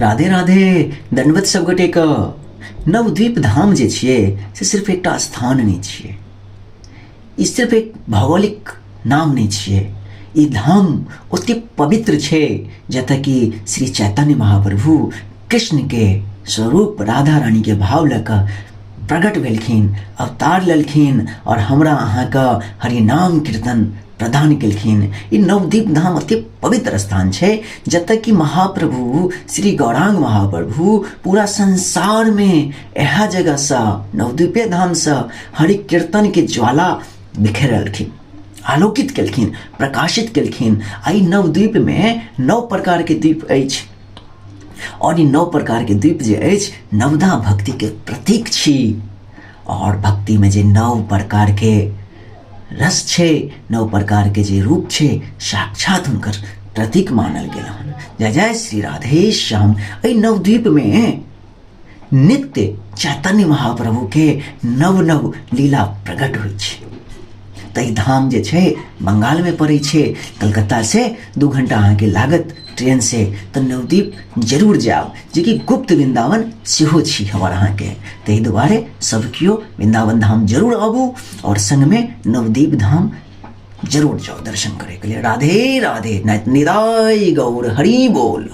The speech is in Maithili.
राधे राधे। दंडवत सब गोटे के। नवद्वीप धाम जे छियै से सिर्फ एकटा स्थान नहि छियै, ई सिर्फ एक भौगोलिक नाम नहि छियै। ई धाम ओते पवित्र छै जतऽ कि श्री चैतन्य महाप्रभु कृष्ण के स्वरूप राधा रानी के भाव लऽ कऽ प्रकट भेलखिन, अवतार लेलखिन और हमरा अहाँके हरिनाम कीर्तन प्रदान केलखिन। ई नवद्वीप धाम अति पवित्र स्थान छै जतऽ कि महाप्रभु श्री गौरांग महाप्रभु पूरा संसार में इएह जगहसँ नवद्वीपे धामसँ हरि कीर्तन के ज्वाला बिखेरलखिन, आलोकित केलखिन, प्रकाशित केलखिन। आ ई नवद्वीप में 9 प्रकार के द्वीप अछि और ई 9 प्रकार के द्वीप जे अछि नवधा भक्ति के प्रतीक छी। और भक्ति में जे 9 प्रकार के रस छै, 9 प्रकार के जे रूप छै, साक्षात हुनकर प्रतीक मानल गेल हन। जय जय श्री राधे श्याम। एहि नवद्वीप में नित्य चैतन्य महाप्रभु के नव नव लीला प्रकट होइ छै। तऽ ई धाम जे छै बंगाल में पड़ै छै, कलकत्ता से 2 घंटा अहाँके लागत ट्रेन से, तऽ नवद्वीप जरूर जायब, जेकि गुप्त वृंदावन सेहो छी हमर अहाँके। ताहि दुआरे सब केओ वृंदावन धाम जरूर आबू और संगमे नवद्वीप धाम जरूर जाउ दर्शन करैके लिए। राधे राधे। निदाय गौर हरि बोल।